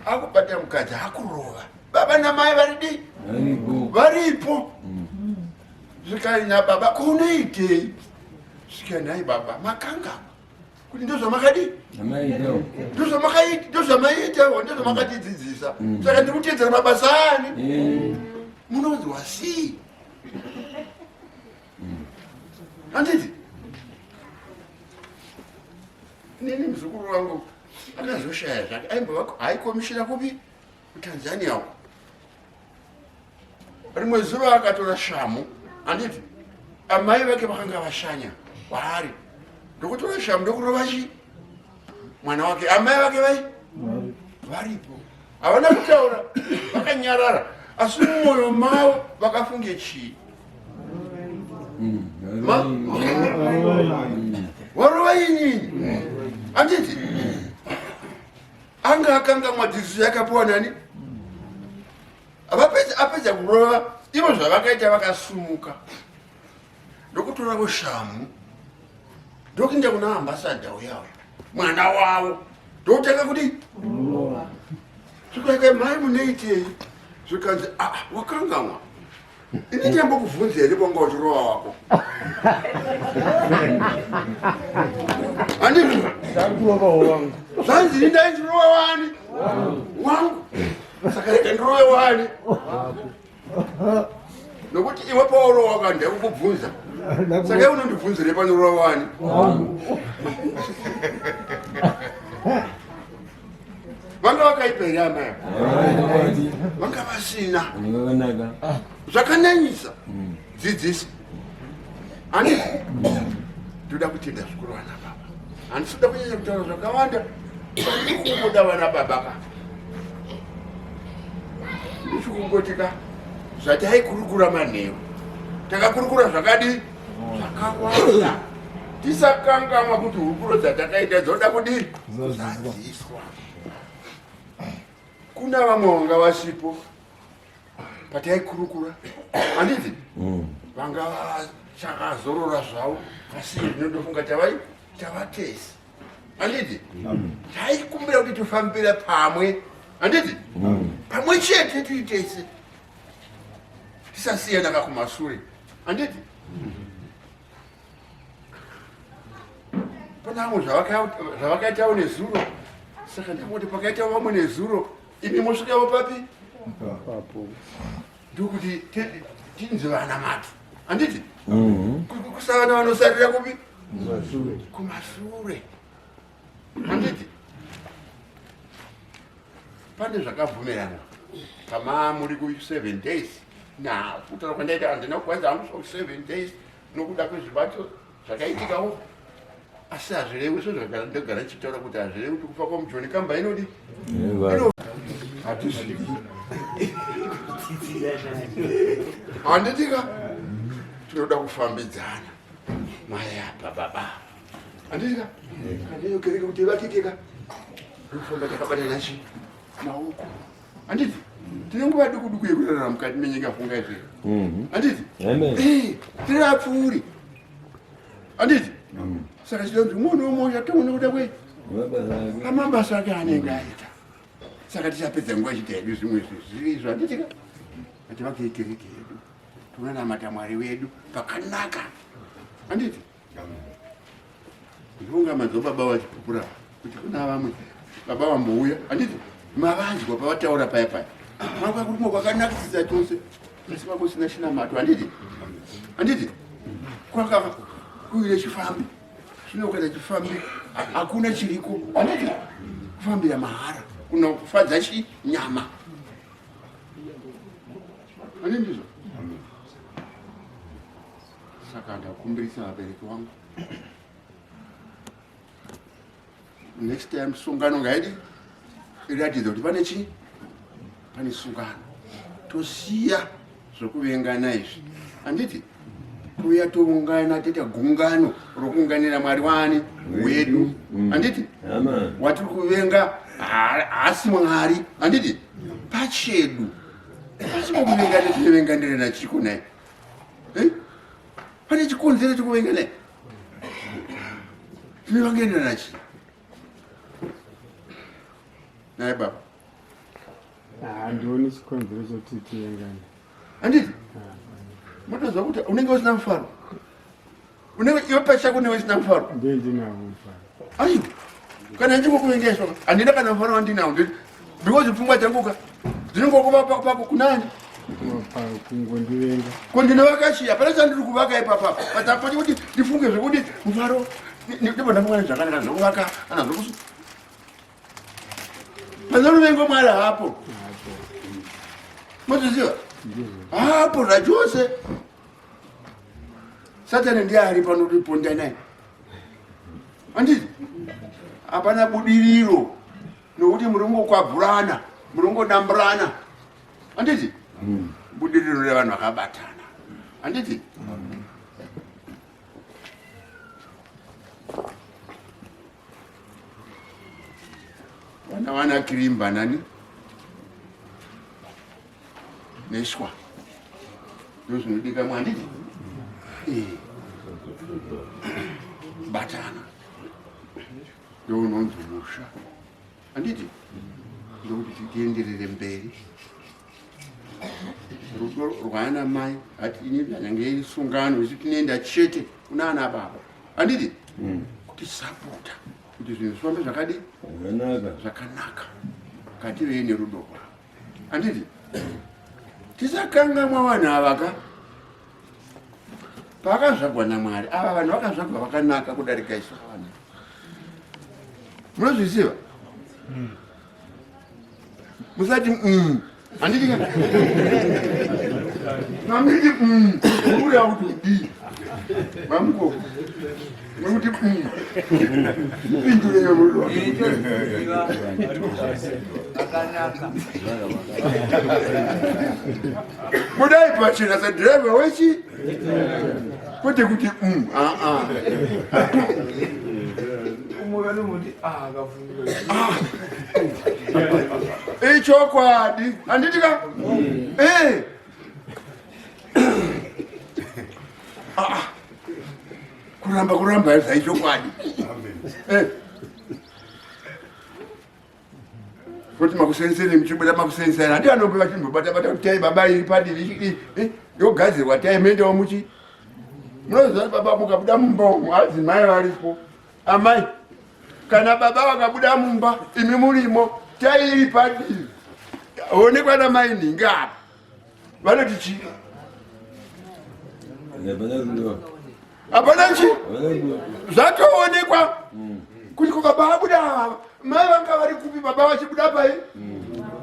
Akubata mukadzi akurova. Baba namai vari dii? Varipo. Zvikai nababa kunoitei? Svikai nhai baba makangama kuti ndozvamakadii? Ndozvamakaita, ndozvamaiita, ndozvamakatidzidzisa. Saka ndiri kuteedzera mabasa ani? Munonzwa sei? Handiti? Nini muzukuru wangu akazoshaya zvake aimbova haikomishina kupi kuTanzania uko. Rimwe zuva akatora shamhu, handiti? Amai vake vakanga vashanya kwaari, ndokutora shamhu ndokurova chi mwana wake. Amai vake vai varipo, havana kutaura, vakanyarara, asi mumwoyo mavo vakafunge chii? Warova inini, handiti? Anga akangamwa dzidziso yakapiwa nani? Vapedza apedza kurova ivo zvavakaita vakasumuka ndokutora voshamhu ndokuenda kuna ambassador uya uya mwana wavo ndokutanga kudii zvikaita mai munoitei zvikanzi aa ah, wakangamwa ini ndiyambokubvunza here kwanga uchirova wako handizvo zvanzi ini ndaichirova wani wangu saka rega ndirove wani nokuti iwe paurova ka ndakukubvunza saka iwe unondibvunzire panorova wani vanga vakaipa here amai vanga vasina zvakanyanyisa mm. dzidziso handiti ndoda kutenda zvikuru vana baba handisi kuda kunyanya kutaura zvakawanda ndikungoda vana baba ka ndichikungoti ka zvataikurukura manheru takakurukura zvakadii zvakawanda tisakangamwa kuti hurukuro dzatakaita dzoda kudii kuzadziswa kuna vamwe vanga vasipo pataikurukura handiti mm. vanga vachakazorora zvavo asi zvinotofunga tavai tavatesi handiti mm. taikumbira kuti tofambira pamwe handiti mm. pamwe chete tiri tese tisasiyana kakumasure handiti Pana vamwe zvavakaitawo nezuro, saka ndikuti pakaitawo vamwe nezuro, imi mosvikawo papi? Papo. Ndokuti tinzi vanamati, handiti? Mhm. Kusavana vanosarira kupi? Kumasure. Handiti? Pane zvakabvumiranwa pama muri ku 7 days. Na kutaura kwandaita handina kukwanisa hangu 7 days nokuda kwezvibato zvakaitikawo asi hazvirevi sezvagara ndogara ndichitaura kuti hazvirevi kuti kufa kwamujoni kamba inodi hatizvidi handitika tinoda kufambidzana mai apa baba handitika kandiyokereke kuti ivakikeka ndofamba takabatana chi maoko handiti tine nguva duku duku yekurarama mukati menyika funga izvi mhm. handiti eh, tiri vapfuuri handiti mm. saka chinonzi umwe neumwe uchatonga nekuda kwei pamabasa ake anenge aita saka tichapedza nguva ichiita hedu zvimwe zvizviri izvo handiti ka ativakei kereke yedu tinonamata mwari wedu pakanaka handiti Ndonga manzwa baba vachipupura kuti kuna vamwe baba vambouya handiti mavanzwa pavataura paya paya manga kuri kumwe kwakanakisisa chose asi vanga usina chinamato handiti handiti kwaka kuine chifambi zvino kana chifambi hakuna chiriko handiti kufambira mahara kuna kufadza chinyama handiti ndizvo Saka ndakumbirisa vabereki vangu next time sungano ngaidi iratidze kuti pane chii pane sungano tosiya zvokuvengana izvi handiti touya toungana toita gungano rokuunganira mwari wani wedu mm. handiti watiri kuvenga haasi mwari handiti pachedu pasimo kuvengana tinovenganirana chiko naye Eh? Pane chikonzero chekuvenga naye. Tinovenganira nachi. Naye baba. Handioni chikonzero chekuti tivengane. Handiti motoziva kuti unenge usina mufaro, unenge iwe pachako unenge usina mufaro. Ndiye ndinawo mufaro. Aiwa, kana ndichingokuvengeswa handina kana mufaro wandinawo, because pfungwa dzangu ka dzinongokuva pako kunani kungondivenga. Ko ndinovaka chii? Hapana chandiri kuvaka ipapa patapoti kuti ndifunge zvekuti mufaro ndibva ndafunga nezvakanaka zvekuvaka kana zvekusu pane ruvengo Mwari hapo, mozviziva hapo zvachose. Satani ndiye ari pano kuti naye, handiti? Hapana budiriro nokuti muri kungokwabvurana, muri kungodamburana, handiti? Budiriro revanhu vakabatana, handiti? Vana vana kirimba nani neshwa ndozvinodikamwa, handiti? Batana ndounonzi musha, handiti? Ndokuti tienderere mberi. Rudo rwaana mai hati ini nyange iri sungano, isu tinoenda chete kuna ana baba, handiti? Kutisapota kuti zvinhu zvifambe zvakadii, zvakanaka. Ngativei nerudo rwavo, handiti? Tisakangamwa vanhu ava ka paakazvagwa naMwari. Ava vanhu vakazvagwa vakanaka kudarika isu vanhu, munozviziva. Musati handiti mamiti uriya kuti udii mamukoko nekuti pindureyo murudo. Budai pachena sadhiraivha wechi, kwete kuti aa. Ichokwadi, handiti ka? Eh. Ah, kuramba kuramba zvaichokwadi. Eh. Kuti makusenseni muchibuda makusenseni, handi anombe vachimbobata bata kuti tai baba iri padivi yogadzirwa tai mendawo muchi munoziva baba mukabuda mumba umu adzimai varipo amai kana baba vakabuda mumba imi murimo tai iri padivi onekwa namai nhingi apa vanoti chii? Hapana chi zvatoonekwa kuti ko baba vabuda ava mai vanga vari kupi baba vachibuda pai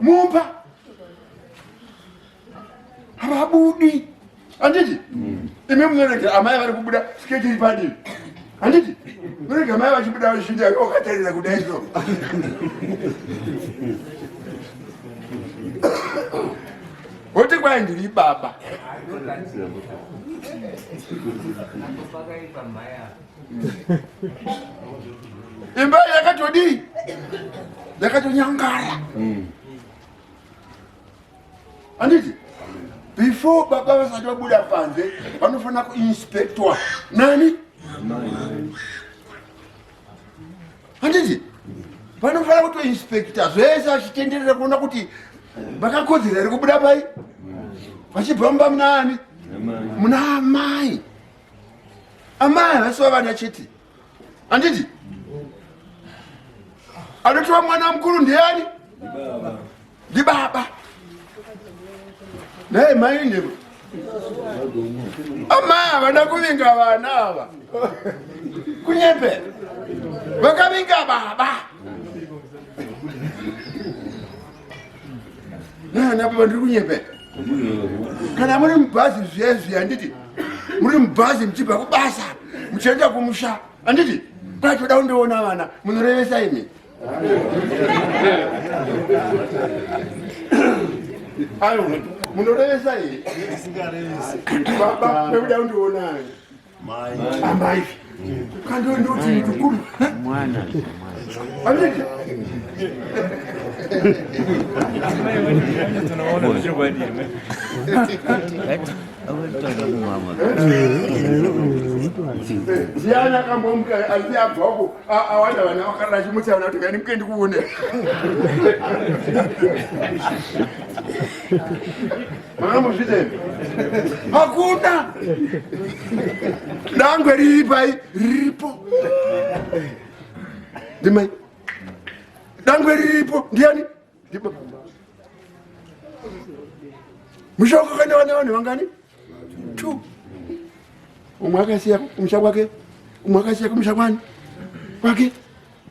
mumba? Havabudi, handiti? Imi munorega amai vari kubuda siketi iri padivi, handiti? Munorega amai vachibuda vachinda okatarira kudai so woti kwai ndiri baba. Imba yakatodii? Yakatonyangara, handiti? Before baba vasati vabuda panze vanofanira kuinspectwa nani, handiti? Vanofanira kutoinspecta zvese achitenderera kuona kuti vakakodzera here kubuda pai vachibva mumba muna ani, muna amai. Amai havasi vavana chete, handiti? Anotiwa mwana mukuru ndiani? Ndibaba. Naye mai ndimo amai havana kuvinga vana ava, kunyepera vakavinga baba nana baba. Ndiri kunyepera? Kana muri mubhazi zviya zviya, handiti? Muri mubhazi muchibva kubasa muchienda kumusha, handiti? Kwatoda kundoona vana, munorevesa imi. Ayo, munorevesa ii baba nekuda kundoona amai kandondoti tukuru, handiti? Ndiani akambomuka asi abva uko awana vana vakarara achimutsa vana kuti ngani muke ndikuone. Makambozviita here? Hakuna. Dangwe riri pai riripo. Ndimai. Dangwe riripo ndiani? Ndibaba. Musha wakakanda vana vanhu vangani? Two. Umwe akasiya kumusha kwake, umwe akasiya kumusha kwani kwake,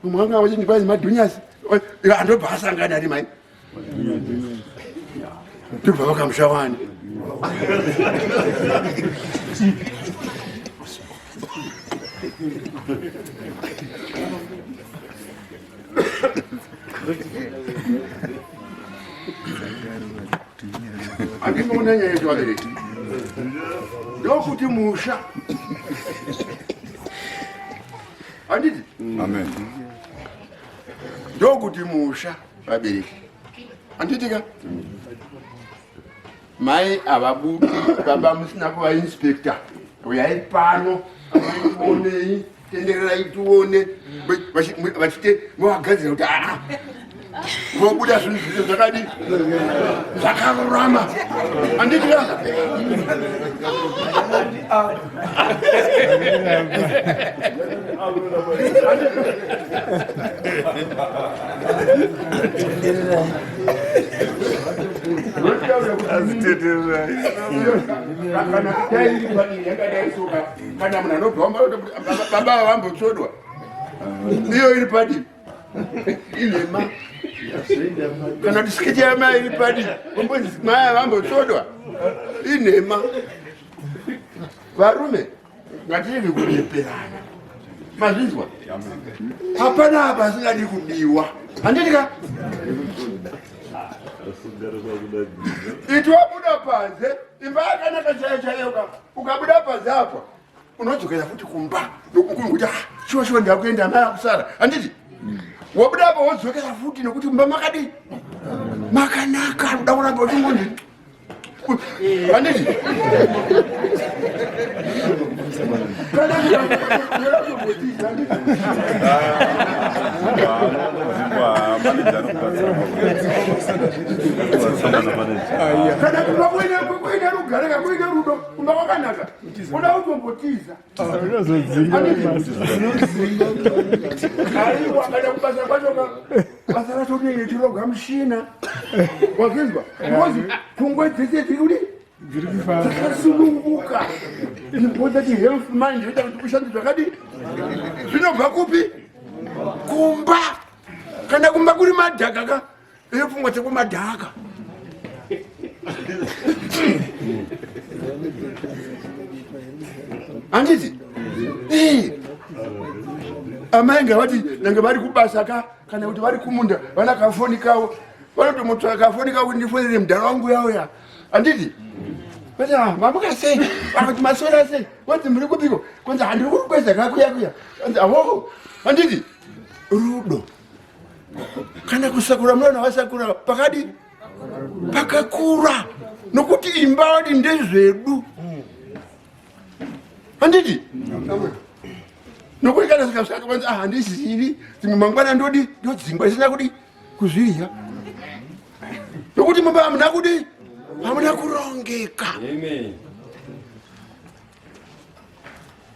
umwe anga wachinzi kwazi madhunyasi andobva asangana ari mai ndobva vakamusha wani. Andinoona nyaya yedu vabereki ndokuti musha handiti Amen. Ndokuti musha vabereki handiti ka mai havabudi baba musina kuva inspector uyai pano amai tionei tendererai tione vachite vagadzira kuti aa vobuda zvinhu zvise zvakadi zvakarurama handiti ka Kana munhu anobva baba ava vambotsvodwa iyo iri padivi inhema kana kuti siketi yamai iri padivi ombonzi mai ava vambotsvodwa inhema. Varume ngatirege kunyeperana, mazvinzwa? Hapana apa asingadi kudiwa, handiti ka? Iti wabuda panze, imba yakanaka chaiyo chaiyo ka, ukabuda panze apa unodzokera futi kumba nokuti ah, shuwa shuwa ndakuenda amai akusara, handiti? Wabuda apa wodzokera futi nokuti mumba makadii makanaka, uda kuramba uchingonzi handiti? Kana kumba kuine rugare ka kuine rudo, kumba kwakanaka, uda kutombotiza. Aiwa, kana kubasa kwacho ka basa racho rinenge richiroga mushina, wazvinzwa? Because pfungwa dzese dziri kudi dzakasununguka. Important health mind yoita kuti ushande zvakadii? Zvinobva kupi? Kumba. Kana kumba kuri madhaka ka, iyo pfungwa dzekumadhaka. Handiti? Amai ngavati nange vari kubasa ka, kana kuti vari kumunda, vana kafoni kavo vanotomutsvaka kafoni kavo kuti ndifonere mudhara wangu yauya, handiti? Vati ah, mamuka sei? Vakati maswera sei? Vanzi muri kupiko? Kwanzi handiri kukweza kakuya kuya. Anzi avo, handiti? Rudo kana kusakura munoona vasakura pakadi pakakura, nokuti imba vati ndezvedu, handiti? Nokuti kana zikasvika kwanzi ah, handizivi, dzimwe mangwana ndodi ndodzingwa isina kudi kuzvidya, nokuti mumba hamuna kudi hamuna kurongeka.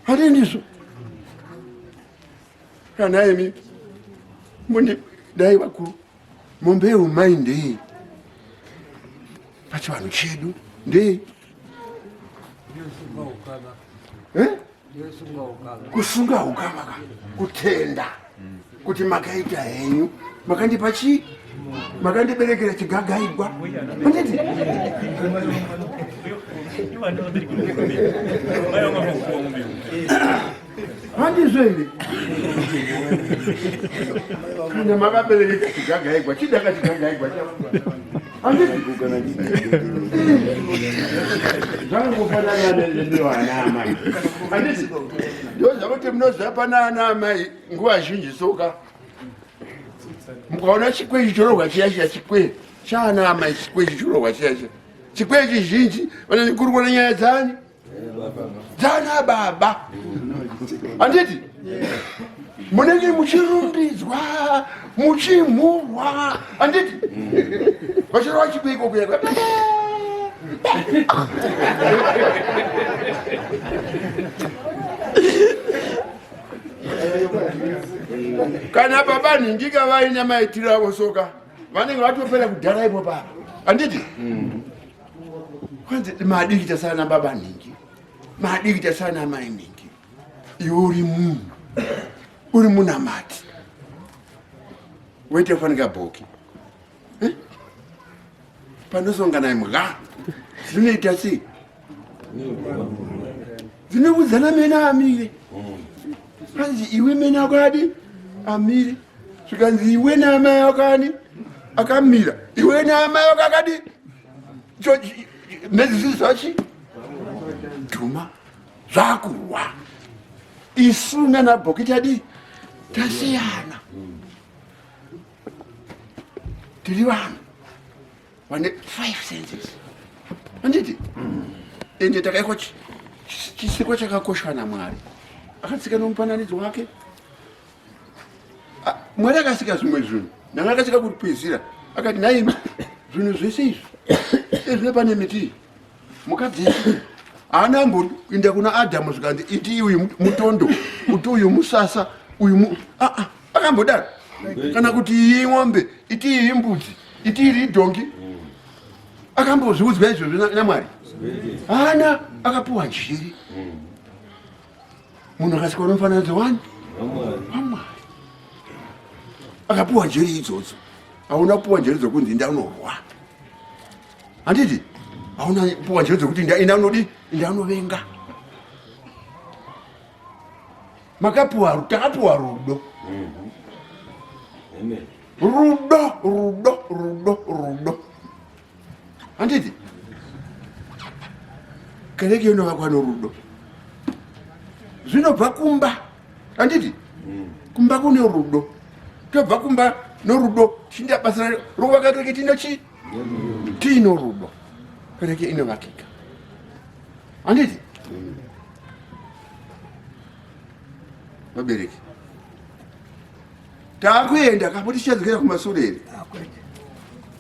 Handi ndizvo? Kana imi mundi dai vakuru, mombe yeumai ndei pachivanhu chedu? Ndei? Eh? Kusunga ukama ka, kutenda kuti makaita henyu, makandipa chii, makandiberekera chigagaigwa, handiti? Handizvo here? Kana makabereka chigagaigwa, chidaka chigagaigwa, handiti? Zvangofanana newana amai, handiti? Ndoziva kuti munoziva pana ana amai nguva zhinji soka mukaona chikwechi chorohwa chiya chiya, chikwe chaana amai, chikwechi chorohwa chiya chiya. Chikwee chizhinji vanonyikurukura nyaya dzani dzana baba, handiti? Munenge muchirumbidzwa muchimhurwa, handiti? Vachirova chikwee kuya. Kana baba nhingika vaine maitiro avo soka, vanenge vatopera kudhara ipo baba, handiti? Kwanzi madiki tasana baba nhingi, madiki tasana mai nhingi. Iwe uri munhu, uri munamati, woita kufanika bhoki, eh? Panosongana imbwa dzinoita sei? Dzinoudzana mena amire. Hanzi iwe mena akadi amire, zvikanzi iwe naamai akani akamira, iwe naamai ako akadi mhedzisi zvachi dhuma zvakurwa. Isu nana bhoki tadii? Tasiyana. Tiri vanhu vane five senses, handiti? Ende takaikwa chisikwa chakakosha naMwari, akatsika nomufananidzo wake. Mwari akasika zvimwe zvinhu, nanga akasika kupwizira, akati nhaimi zvinhu zvese izvi ezvino pane miti mukadzi haana amboinda kuna Adhamu zvikanzi iti uyu mutondo, uti uyu musasa, uyu ah, ah, akambodaro kana kuti iyi ng'ombe, iti iyi mbudzi, iti iri idhongi? Akambozviudzwa izvozvo naMwari? Haana. Akapiwa njiri. Munhu akasikwa nomufananidzo wani? WaMwari. Akapiwa njeri idzodzo. Hauna kupiwa njeri dzokunzi ndaunorwa, handiti? Hauna kupiwa njeri dzokuti indaunodi, indaunovenga. Makapiwa, takapiwa rudo. Rudo, rudo, rudo, rudo, handiti? Kereke inovakwa norudo, zvinobva kumba, handiti? Kumba kune rudo, tobva kumba norudo, tichinda basa rokuvaka kereke tinochi tiino rudo, kereke inovakika, handiti? Vabereki, taakuenda kapo, tichadzokera kumasure here?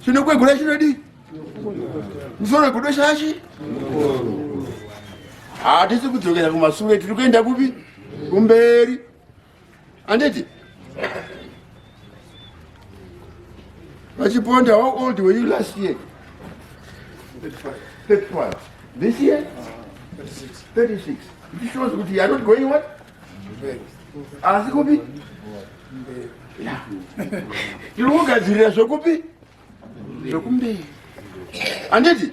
Chinokwegura chinodii? Musoro wegudo shashi. Hatisi kudzokera kumasure, tiri kuenda kupi? Kumberi, handiti? Vachiponda, how old were you last year? 35. This year? 36. It shows kuti you are not going what? Asi kupi? Tiri kugadzirira zvokupi? Zvokumberi, handiti?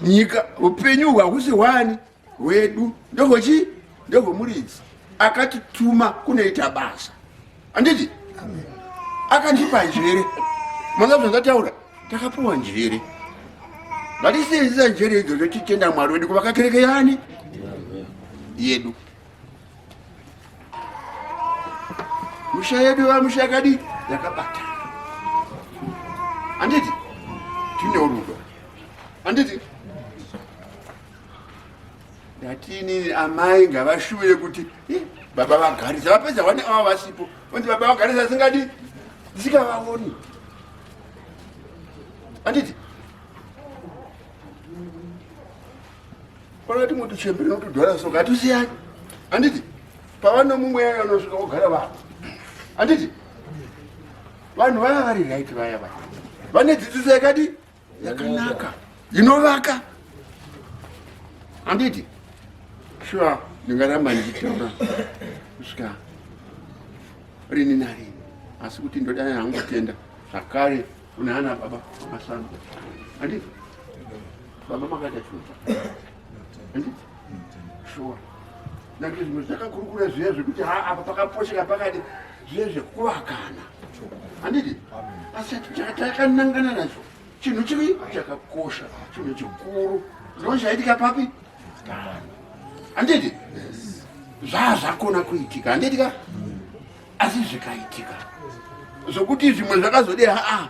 Nyika, upenyu hwahusi hwani hwedu, ndohwechi ndohwemuridzi akatituma kunoita basa, handiti? Akandipa njere. Manga zvandataura, takapiwa njere, ngatisenzesa njere idzodzo titenda Mwari wedu kuvaka kereke yani yedu. Musha yedu vamusha yakadi yakabata, handiti? Tine rudo, handiti? Ndatini amai ngavashuwire kuti baba vagarisa vapedza vane ava vasipo, vanzi baba vagarisa asingadi ndisingavaoni, handiti? Pana timwe tuchembere notudhara soka, hatusiyani, handiti? Pavano mumwe yaya anosvika ogara vanhu, handiti? Vanhu vaya vari right, vaya vaya vane dzidziso yakadi yakanaka inovaka, handiti? Sure, ndingaramba ndichitaura kusvika rini narini, asi kuti ndodana hangu kutenda zvakare kuna ana baba Masango, handiti? Baba makaita chinhu, handiti? Sure, nake zvimwe zvakakurukura zviya zvekuti ha apa pakaposheka pakati, zviya zvekuvakana, handiti? Asi takanangana nacho chinhu chiri chakakosha, chinhu chikuru, ndo chaitika papi pano, handiti? Zvaa zvakona kuitika, handiti ka? Asi zvikaitika zvokuti zvimwe zvakazodera aa.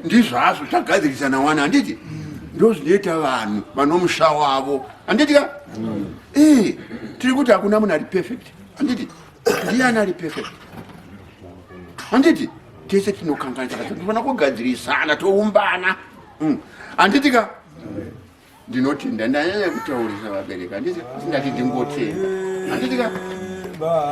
Ndizvazvo tagadzirisana wani, handiti? Ndozvinoita vanhu vanomusha wavo, handiti ka? Ee, tiri kuti hakuna munhu ari perfect, handiti? Ndiani ari perfect, handiti? Tese tinokanganisa, tinofanira kugadzirisana, toumbana. Handiti ka? Ndinotenda, ndanyanya kutaurisa vabereki, handiti? Ndati ndingotenda, handiti ka?